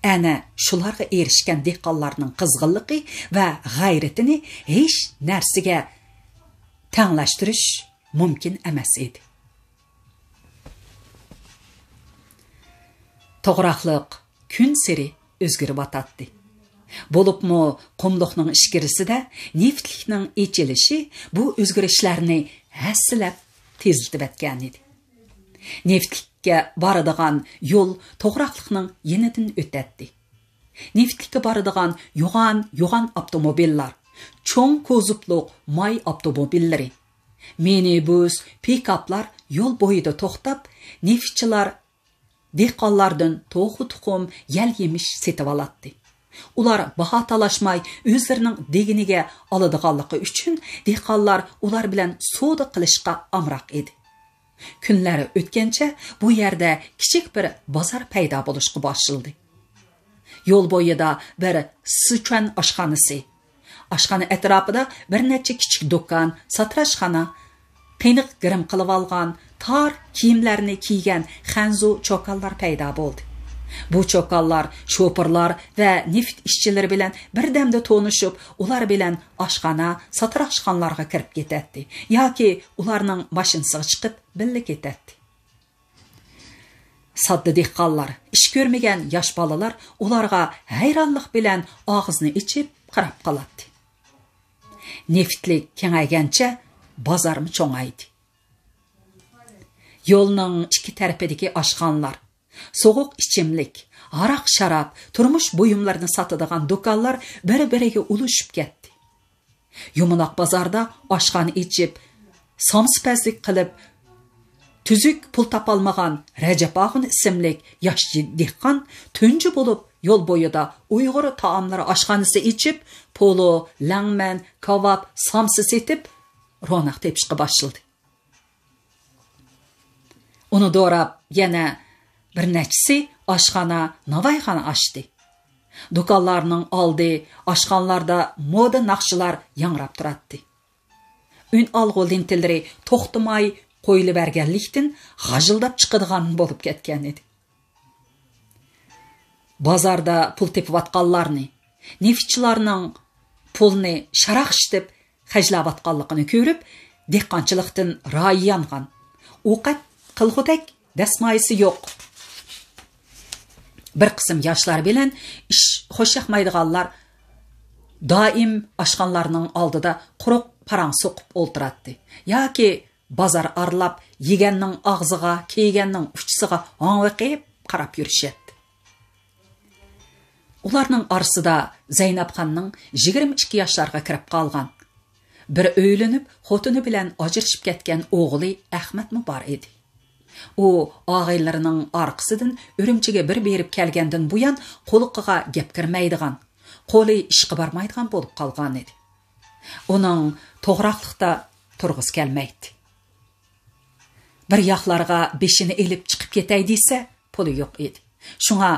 ئەنە شۇلارغا ئېرىشكەن دېھقانلارنىڭ قىزغىنلىقى ۋە غەيرىتىنى ھېچ نەرسىگە تەڭلەشتۈرۈش مۇمكىن ئەمەس ئىدى. توغراقلىق كۈنسېرى ئۆزگىرىۋاتاتتى. بولۇپمۇ قۇملۇقنىڭ ئىچكىرىسىدە نېفىتلىكنىڭ ئېچىلىشى بۇ ئۆزگىرىشلەرنى ھەسسىلەپ تېزلىتىۋەتكەنىدى. نېفىتلىككە بارىدىغان يول توغراقلىقنىڭ يېنىدىن ئۆتەتتى. نېفىتلىككە بارىدىغان يوغان-يوغان ئاپتوموبىللار، چوڭ كوزۇپلۇق ماي ئاپتوموبىللىرى، مىنىبۇس، پىكاپلار يول بويىدا توختاپ، نېفىتچىلار دېھقانلاردىن توخۇ تۇخۇم، يەل يېمىش سېتىۋالاتتى. ئۇلار باھا تالاشماي ئۆزلىرىنىڭ دېگىنىگە ئالىدىغانلىقى ئۈچۈن دېھقانلار ئۇلار بىلەن سودا قىلىشقا ئامراق ئىدى. كۈنلەر ئۆتكەنچە بۇ يەردە كىچىك بىر بازار پەيدا بولۇشقا باشلىدى. يول بويىدا بىر سىچۈەن ئاشخانىسى، ئاشخانا ئەتراپىدا بىر نەچچە كىچىك دۇكان، ساتىراشخانا، قېنىق گىرىم قىلىۋالغان، تار كىيىملەرنى كىيگەن خەنزۇ چوكانلار پەيدا بولدى. بۇ چوكانلار شوپۇرلار ۋە نېفىت ئىشچىلىرى بىلەن بىردەمدە تونۇشۇپ، ئۇلار بىلەن ئاشخانا، ساتىراشخانىلارغا كىرىپ كېتەتتى ياكى ئۇلارنىڭ ماشىنىسىغا چىقىپ بىللە كېتەتتى. ساددا دېھقانلار، ئىش كۆرمىگەن ياش بالىلار ئۇلارغا ھەيرانلىق بىلەن ئاغزىنى ئېچىپ قاراپ قالاتتى. نېفىتلىك كېڭەيگەنچە بازارمۇ چوڭايدى. يولنىڭ ئىككى تەرىپىدىكى ئاشخانىلار، سوغۇق ئىچىملىك، ھاراق-شاراب، تۇرمۇش بۇيۇملىرىنى ساتىدىغان دۇكانلار بىر-بىرىگە ئۇلىشىپ كەتتى. يۇمىلاق بازاردا ئاشخانا ئېچىپ، سامسىپەزلىك قىلىپ، تۈزۈك پۇل تاپالمىغان رەجەپ ئاخۇن ئىسىملىك ياش دېھقان تۇنجى بولۇپ يول بويىدا ئۇيغۇر تائاملىرى ئاشخانىسى ئېچىپ، پولۇ، لەڭمەن، كاۋاپ، سامسا سېتىپ، روناق تېپىشقا باشلىدى. ئۇنى دوراپ يەنە بىر نەچچىسى ئاشخانا، ناۋايخانا ئاچتى. دۇكانلارنىڭ ئالدى، ئاشخانىلاردا مودا ناخشىلار ياڭراپ تۇراتتى. ئۈن ئالغۇ لېنتىلىرى توختىماي قويۇلۇۋەرگەنلىكتىن، غاژىلداپ چىقىدىغان بولۇپ كەتكەن ئىدى. بازاردا پۇل تېپىۋاتقانلارنى، نېفىتچىلارنىڭ پۇلنى شاراقشىتىپ خەجلەۋاتقانلىقىنى كۆرۈپ، دېھقانچىلىقتىن رايى يانغان، ئوقەت قىلغۇدەك دەسمايىسى يوق بىر قىسىم ياشلار بىلەن ئىش خوشياقمايدىغانلار دائىم ئاشخانىلارنىڭ ئالدىدا قۇرۇق پاراڭ سوقۇپ ئولتۇراتتى ياكى بازار ئارىلاپ يېگەننىڭ ئاغزىغا، كىيگەننىڭ ئۇچىسىغا ھاڭۋېقىپ قاراپ يۈرۈشەتتى. ئۇلارنىڭ ئارىسىدا زەينەپخاننىڭ يىگىرمە ئىككى ياشلارغا كىرىپ قالغان، بىر ئۆيلىنىپ، خوتۇنى بىلەن ئاجرىشىپ كەتكەن ئوغلى ئەخمەتمۇ بار ئىدى. ئۇ ئاغىنىلىرىنىڭ ئارقىسىدىن ئۈرۈمچىگە بىر بېرىپ كەلگەندىن بۇيان قۇلىقىغا گەپ كىرمەيدىغان، قولى ئىشقا بارمايدىغان بولۇپ قالغانىدى. ئۇنىڭ توغراقلىقتا تۇرغۇسى كەلمەيتتى. بىر ياقلارغا بېشىنى ئېلىپ چىقىپ كېتەي دېسە، پۇلى يوق ئىدى. شۇڭا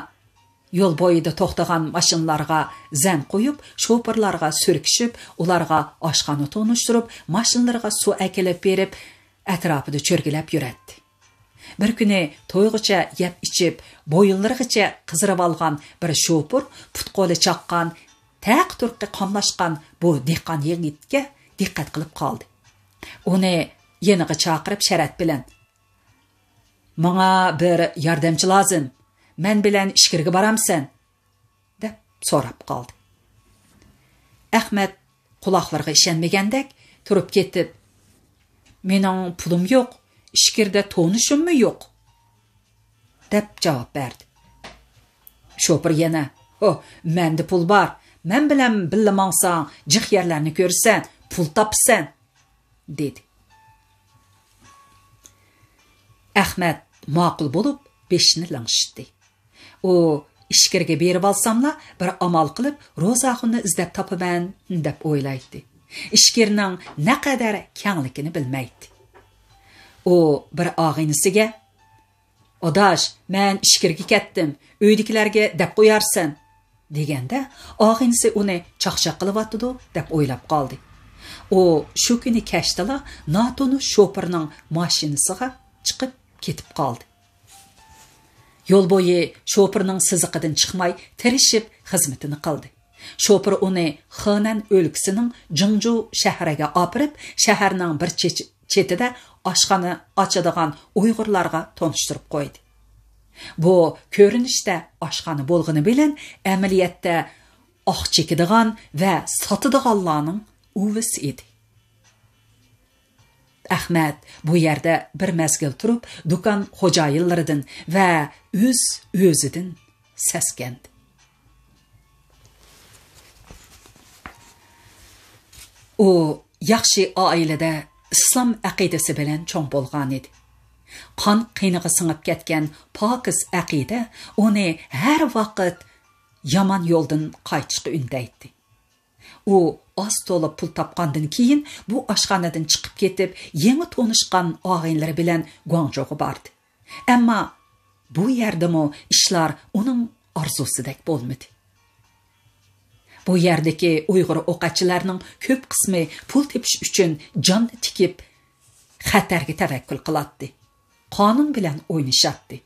يول بويىدا توختىغان ماشىنىلارغا زەن قويۇپ، شوپۇرلارغا سۈركىشىپ، ئۇلارغا ئاشخانا تونۇشتۇرۇپ، ماشىنىلىرىغا سۇ ئەكېلىپ بېرىپ، ئەتراپىدا چۆرگىلەپ يۈرەتتى. بىر كۈنى تويغۇچە يەپ ئىچىپ، بويۇنلىرىغىچە قىزىرىۋالغان بىر شوپۇر پۇت-قولى چاققان، تەق-تۇرقى قاملاشقان بۇ دېھقان يىگىتكە دىققەت قىلىپ قالدى. ئۇنى يېنىغا چاقىرىپ شەرەت بىلەن، «ماڭا بىر ياردەمچى لازىم، مەن بىلەن ئىچكىرىگە بارامسەن؟» دەپ سوراپ قالدى. ئەخمەت قۇلاقلىرىغا ئىشەنمىگەندەك تۇرۇپ كېتىپ، «مېنىڭ پۇلۇم يوق، ئىچكىرىدە تونۇشۇممۇ يوق» دەپ جاۋاب بەردى. شوپۇر يەنە، «ھو، مەندە پۇل بار، مەن بىلەن بىللە ماڭساڭ، جىق يەرلەرنى كۆرىسەن، پۇل تاپىسەن» دېدى. ئەخمەت ماقۇل بولۇپ، بېشىنى لىڭشىتتى. ئۇ، «ئىچكىرىگە بېرىۋالساملا، بىر ئامال قىلىپ روزى ئاخۇننى ئىزدەپ تاپىمەن» دەپ ئويلايتتى. ئىچكىرىنىڭ نەقەدەر كەڭلىكىنى بىلمەيتتى. ئۇ بىر ئاغىنىسىگە، «ئاداش، مەن ئىچكىرىگە كەتتىم، ئۆيدىكىلەرگە دەپ قويارسەن» دېگەندە، ئاغىنىسى ئۇنى چاقچاق قىلىۋاتىدۇ دەپ ئويلاپ قالدى. ئۇ شۇ كۈنى كەچتىلا ناتونۇش شوپۇرنىڭ ماشىنىسىغا چىقىپ كېتىپ قالدى. يول بويى شوپۇرنىڭ سىزىقىدىن چىقماي، تىرىشىپ خىزمىتىنى قىلدى. شوپۇر ئۇنى خېنەن ئۆلكىسىنىڭ جىڭجۇ شەھىرىگە ئاپىرىپ، شەھەرنىڭ بىر چېچ-، چېتىدە ئاشخانا ئاچىدىغان ئۇيغۇرلارغا تونۇشتۇرۇپ قويدى. بۇ كۆرۈنۈشتە ئاشخانا بولغىنى بىلەن، ئەمەلىيەتتە ئاق چېكىدىغان ۋە ساتىدىغانلارنىڭ ئۇۋىسى ئىدى. ئەخمەت بۇ يەردە بىر مەزگىل تۇرۇپ، دۇكان خوجايىنلىرىدىن ۋە ئۆز-ئۆزىدىن سەسكەندى. ئۇ ياخشى ئائىلىدە ئىسلام ئەقىدىسى بىلەن چوڭ بولغان ئىدى. قان قېنىغا سىڭىپ كەتكەن پاكىز ئەقىدە ئۇنى ھەر ۋاقىت يامان يولدىن قايتىشقا ئۈندەيتتى. ئۇ ئاز تولا پۇل تاپقاندىن كېيىن، بۇ ئاشخانىدىن چىقىپ كېتىپ، يېڭى تونۇشقان ئاغىنىلىرى بىلەن گۇاڭجۇغا باردى. ئەمما بۇ يەردىمۇ ئىشلار ئۇنىڭ ئارزۇسىدەك بولمىدى. بۇ يەردىكى ئۇيغۇر ئوقەتچىلەرنىڭ كۆپ قىسمى پۇل تېپىش ئۈچۈن جاننى تىكىپ، خەتەرگە تەۋەككۈل قىلاتتى. قانۇن بىلەن ئوينىشاتتى.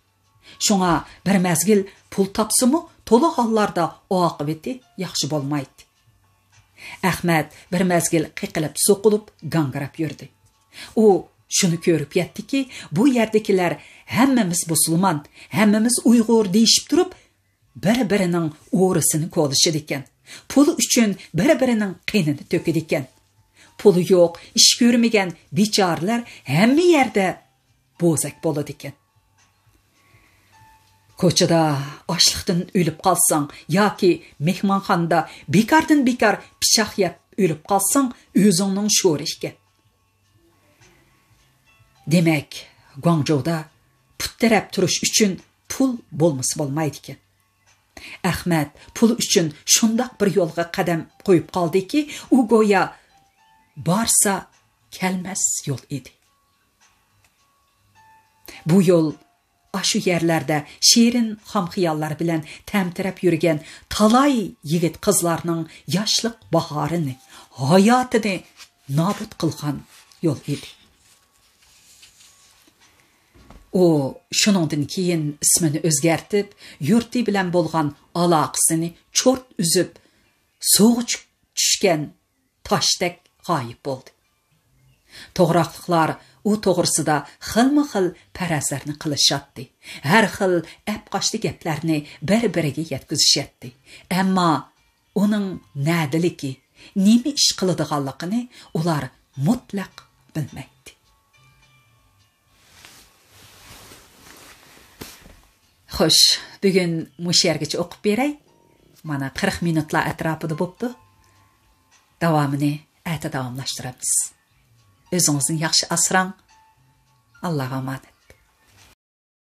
شۇڭا بىر مەزگىل پۇل تاپسىمۇ، تولا ھاللاردا ئاقىۋىتى ياخشى بولمايتتى. ئەخمەت بىر مەزگىل قېقىلىپ-سوقۇلۇپ، گاڭگىراپ يۈردى. ئۇ شۇنى كۆرۈپ يەتتىكى، بۇ يەردىكىلەر «ھەممىمىز مۇسۇلمان، ھەممىمىز ئۇيغۇر» دېيىشىپ تۇرۇپ، بىر-بىرىنىڭ ئورىسىنى كولىشىدىكەن. پۇل ئۈچۈن بىر-بىرىنىڭ قېنىنى تۆكىدىكەن. پۇلى يوق، ئىش كۆرمىگەن بىچارىلەر ھەممە يەردە بوزەك بولىدىكەن. كوچىدا ئاچلىقتىن ئۆلۈپ قالساڭ ياكى مېھمانخانىدا بىكاردىن بىكار پىچاق يەپ ئۆلۈپ قالساڭ، ئۆزۈڭنىڭ شورى ئىكەن. دېمەك، گۇاڭجۇدا پۇت تىرەپ تۇرۇش ئۈچۈن پۇل بولمىسا بولمايدىكەن. ئەخمەت پۇل ئۈچۈن شۇنداق بىر يولغا قەدەم قويۇپ قالدىكى، ئۇ گويا بارسا كەلمەس يول ئىدى. بۇ يول ئاشۇ يەرلەردە شېرىن خام خىياللار بىلەن تەمتىرەپ يۈرگەن تالاي يىگىت قىزلارنىڭ ياشلىق باھارىنى، ھاياتىنى نابۇت قىلغان يول ئىدى. ئۇ شۇنىڭدىن كېيىن ئىسمىنى ئۆزگەرتىپ، يۇرتى بىلەن بولغان ئالاقىسىنى چورت ئۈزۈپ، سۇغا چۈ-، چۈشكەن تاشتەك غايىب بولدى. توغراقلىقلار ئۇ توغرىسىدا خىلمۇ خىل پەرەزلەرنى قىلىشاتتى. ھەر خىل ئەپقاچتى گەپلەرنى بىر-بىرىگە يەتكۈزۈشەتتى. ئەمما ئۇنىڭ نەدىلىكى، نېمە ئىش قىلىدىغانلىقىنى ئۇلار مۇتلەق بىلمەيتتى. خوش، بۈگۈن مۇشۇ يەرگىچە ئوقۇپ بېرەي. مانا، قىرىق مىنۇتلار ئەتراپىدا بوپتۇ. داۋامىنى ئەتە داۋاملاشتۇرىمىز. ئۆزىڭىزنى ياخشى ئاسراڭ. ئاللاغا ئامانەت.